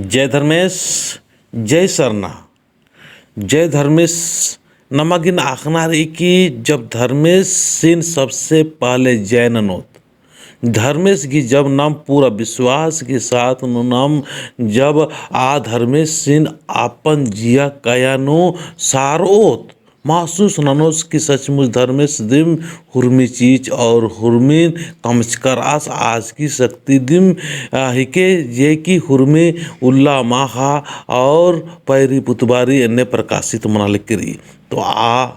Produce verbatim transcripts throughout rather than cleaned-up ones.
जय धर्मेस, जय सरना, जय धर्मेस। नमा गे इन्ना अख़ना रई कि जब धर्मेसिन सबसे पहले जय ननोत, धर्मेस गे जब नाम पूरा विश्वास के साथ नू नाम जब आ धर्मेसिन अपन जिया कया नू सारओत, महसूस ननोस कि सचमुच धर्मेस दिम हुरमी चीज और हुरमी कमचकर आस आस की शक्ति दिम, आ, हिके जे कि हुरमी उल्ला माख़ा और पैरी पुतबारी एन्ने प्रकाशित मना लगी रई। तो आ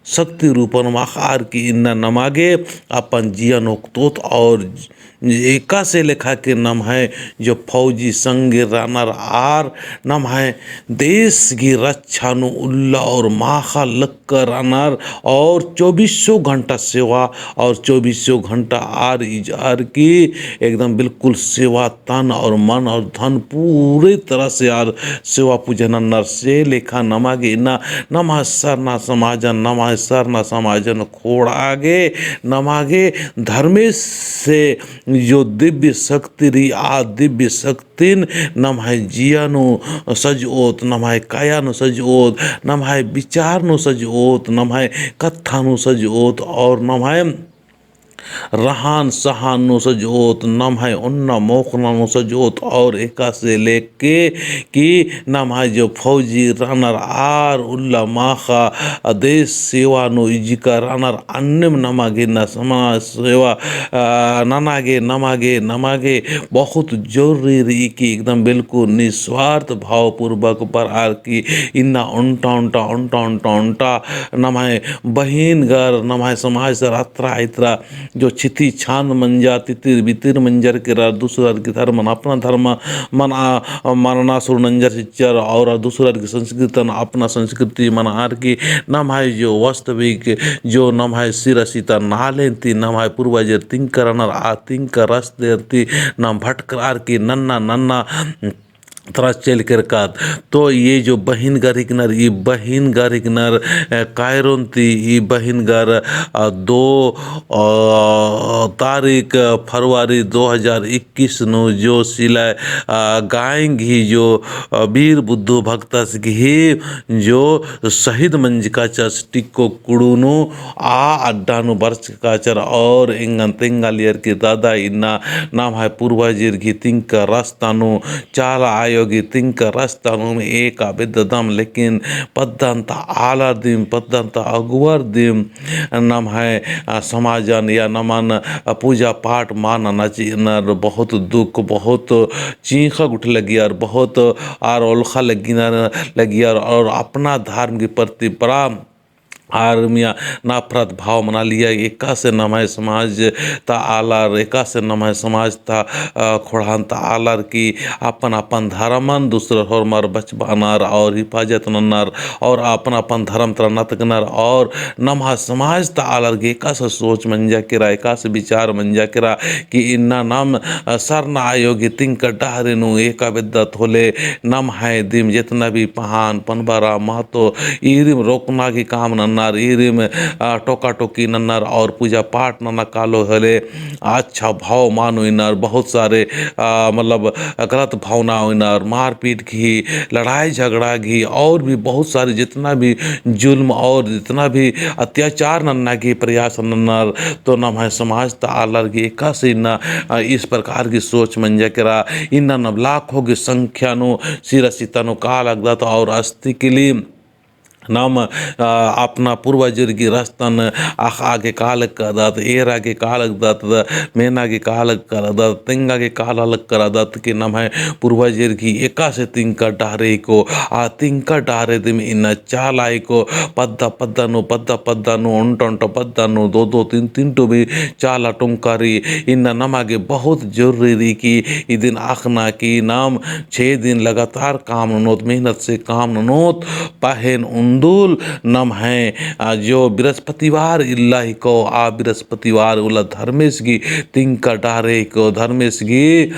शक्ति रूपन माख़ार की इन्ना नमा गे अपन जियन ओक्तोत और एकासे लेखा के नम्है जो फौजी संगे रअनर आर नम्है देश गे रक्षा नू उल्ला और माख़ा लक्कर रअनर और चौबीसों घंटा सेवा और चौबीसों घंटा आर इजअर की एकदम बिल्कुल सेवा तन और मन और धन पूरे तरह से आर सेवा पूजन नन्नर से लेखा नमा गे इन्ना नम्है सरना समाजन, नम्है सरना समाजन खोंड़आ गे नमा गे धर्मेस से जो दिव्य शक्ति रई, आ दिव्य शक्तिन नम्है जिया नू सजओत, नम्है काया नू सजओत, नम्है विचार नू सजओत, नम्है कत्था नू सजओत और नम्है रहन सहन नू सजओत, नम्है ओन्ना मोख़ना नू सजओत और एकासे लेख के कि नम्है जो फौजी रअनर आर उल्ला माख़ा देश सेवा नू इजका रअनर अन्नेम नमा गे इन्ना समाज सेवा, आ, नना गे, नमा गे, नमा गे बहुत जरूरी रई कि एकदम बिल्कुल निस्वार्थ भावपूर्वक बरअर की इन्ना ओन्टा ओन्टा, ओन्टा ओन्टा, ओन्टा नम्है बहिन गर, नम्है समाज सर अतरा इतरा जो छिती छांद मंजा, तितिर बितिर मंजर केरा, दूसरा की धर्मन अपना धर्म मना, मनाना सुरु नंजर चिच्चर और दूसरा की संस्कृतन अपना संस्कृति मनार की नम्है जो वास्तविक जो नम्है सिरा सीता नालेन ती नम्है पूर्वजर तिंकर रअनर आ तिंकर रस्तेर ती नाम भटकरार की नन्ना नन्ना तरा चइल केरकत। तो ये जो बहिन गर हिकनर, ई बहिन गर हिकनर, अ, कायरोन ती ई बहिन गर, अ, दो, अ, तारीख फरवरी दो हजार इक्कीस नू जो सिलाई, अ, गायंग ही जो, अ, वीर बुद्धू भगतस गही जो शहीद मंजकाचस टिक्को कुड़ू नू आ अड्डा नू बरचकाचर और एंगन तेंगालियर की दादा इन्ना नम्है पूर्वजर गही तिंका रस्ता नू चाला आयो गही तिंका रस्ता नू एका बेद्ददम, लेकिन पद्दन ता आलर दिम, पद्दन ता अगुवर दिम नम्है, अ, समाजन या नमन, अ, पूजा पाठ मल नना चिअनर बहुत दुख, बहुत चींख़ा गुट्ठी लगियर, बहुत आर ओलख़ा लगिनर, लगियर और अपना धर्म के प्रति बड़ा आर मइय्याँ नफरत भाव मना लिया। एकासे नम्है समाज ता आलर, एकासे नम्है समाज ता, अ, खोड़हन ता आलर की अपन अपन धर्मन दूसरर होरमर बचबानर और हिफाजत नन्नर और अपन अपन धर्म तरा नतगनर और नम्है समाज ता आलर गे एकासे सोच मंजा केरा, एकासे विचार मंजा केरा कि इन्ना नाम, अ, सरना आयो गही तिंका डहरे नू एका बेद्दत होले नम्है दिम जेतना भी पहान, पनबरा, महतो, ईरिम रोकना गही काम नन्नर, ईरिम, अ, टोका टोकी नन्नर और पूजा पाठ नन्ना कालो होले अच्छा भाव मल उइनर, बहुत सारे, अ, मतलब गलत भावना उइनर, मारपीट गही, लड़ाई झगड़ा गही और भी बहुत सारे जितना भी जुल्म और जितना भी अत्याचार नन्ना गही प्रयास नन्नर, तो नम्है समाज ता आलर गही एकासे इन्ना, अ, इस प्रकार की सोच मंजा केरा। इन्ना नब लाखों की संख्या नू सिरा सीता नू काला लगदत और अस्तिकली नाम, अ, अपना पूर्वजर गही रस्तन अख़आ गे काला लगदत, एरा गे काला लगदत, मेना गे काला लगदत, तेंगा गे काला लगदत कि नम्है पूर्वजर गही एकासे तिंका डहरे हिको, आ तिंका डहरे दिम इन्ना चाला हिको, पद्दा पद्दा नू, पद्दा पद्दा नू, ओन्टा ओन्टा पद्दा नू, दो दो तीन तीन टो भी चाला टोंका रई, इन्ना नमा गे बहुत जरूरी रई कि इदिन अख़ना कि नाम छे दिन लगातार काम ननोत, मेहनत से काम ननोत, पहें उन्दुल नम्है, आ, जो बृहस्पतिवार इल्ला हिको, आ बृहस्पतिवार उल्ला धर्मेस गही तिंका डहरे हिको, धर्मेस गही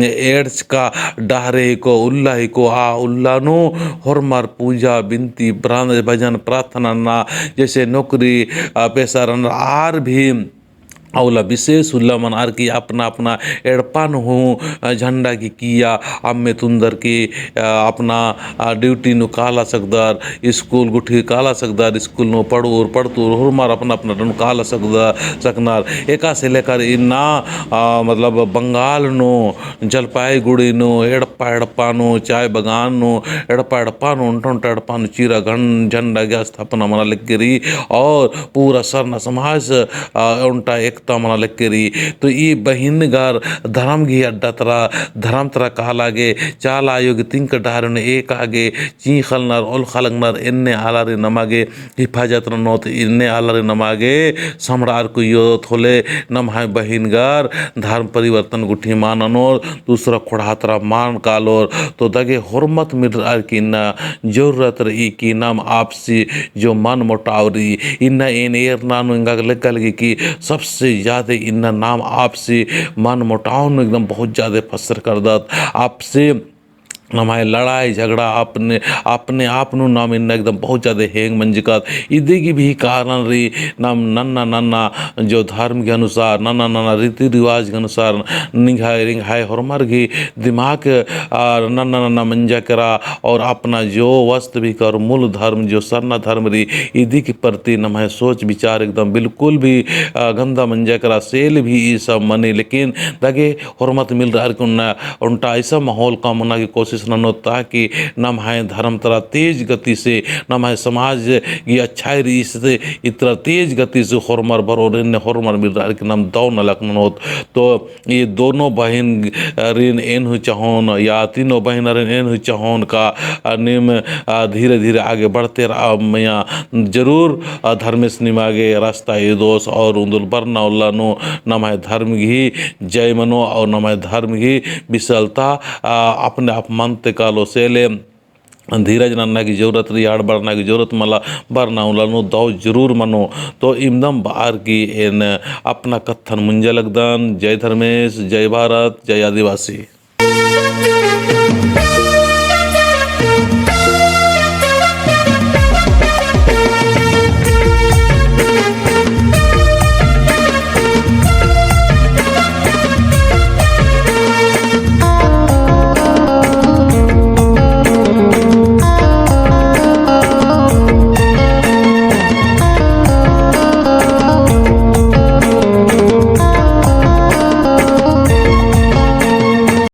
एड़चका डहरे हिको, उल्ला हिको, आ उल्ला नू होरमर पूजा, बिनती, प्रान-, भजन, प्रार्थना नना, जैसे नौकरी, आ, पेशा रअनर आर भी अउला विशेष उल्ला मनर की अपना अपना एड़पा नू हूँ, अ, झंडा की किइय्या अम्मे तुन्दर की, अ, अपना, अ, duty नू काला सकदर, school गुट्ठी काला सकदर, school नू पढ़ोर पढ़तोर होरमर अपना अपना नू काला सकदर, सकनर। एकासे लेकर इन्ना, अ, मतलब बंगाल नू, जलपाईगुड़ी नू, एड़पा एड़पा नू, चाय बगान नू, एड़पा एड़पा नू, ओन्टा ओन्टा एड़पा नू चीरा घन-, झंडा गे स्थापना मना लग्गी रई और पूरा सरना समाज, अ, ओन्टा एकता मना लग्गी रई। तो ई बहिनगर धर्म गही अड्डा तरा, धर्म तरा काला गे, चाला आयो गे तिंक डहरे नू एका गे, चींख़लनर, ओलख़ा लगनर, एन्ने आलारिन नमा गे हिफाजत ननोत, एन्ने आलारिन नमा गे सम्हड़ार कुइयोत होले नम्है बहिनगर धर्म परिवर्तन गुट्ठी मल ननोर, दूसरा ख़ोंड़हा तरा मल कालोर। तो दगे होरमत मिलरअर की इन्ना जरूरत रई कि नाम आपसी जो मन मोटाव रई, इन्ना एन एरना नू एंगा गे लग्गा लगी कि सबसे ज्यादा इन्ना नाम आपसी मन मोटाव नू एकदम बहुत ज्यादा फसर करदत। आपसी नम्है लड़ाई झगड़ा अपने, अपने आप नू नाम इन्ना एकदम बहुत ज्यादा हेंग मंजकत। इदी गही भी कारण रई नाम नन्ना नन्ना जो धर्म के अनुसार, नन्ना नन्ना रीति रिवाज के अनुसार निंग्है रिंग्है होरमर गही दिमाग, आ, नन्ना नन्ना मंजा केरा और अपना जो वास्तविक और मूल धर्म जो सरना धर्म रई, इदी के प्रति नम्है सोच विचार एकदम बिल्कुल भी, आ, गंदा मंजा केरा, सेले भी ई सब मनी, लेकिन दगे होरमत मिलरअर की उन्ना ओन्टा ऐसा माहौल कमना की कोशिश ननोत ताकि नम्है धर्म तरा तेज गति से, नम्है समाज गही अच्छाई रई से इतरा तेज गति से होरमर बरओर एन्ने होरमर मिलरअर की नाम दव नलख ननोत। तो ई दोनों बहिनरिन एन हूँ चहोन या तीनों बहिनरिन एन हूँ चहोन का, आ, नीम, आ, धीरे धीरे आगे बढ़ते रआ मइय्याँ, जरूर, आ, धर्मेस निमा गे रस्ता एदोस और उन्दुल बरना उल्ला नू नम्है धर्म गही जय मनो और नम्है धर्म गही विशालता, आ, अपने आप मनते कालो। सेले धीरज नन्ना की जरूरत रई, हड़बड़ना की जरूरत मला, बरना उल्ला नू दव जरूर मनो। तो इमदम बअर की एन अपना कत्थन मुंजा लगदन। जय धर्मेस, जय भारत, जय आदिवासी।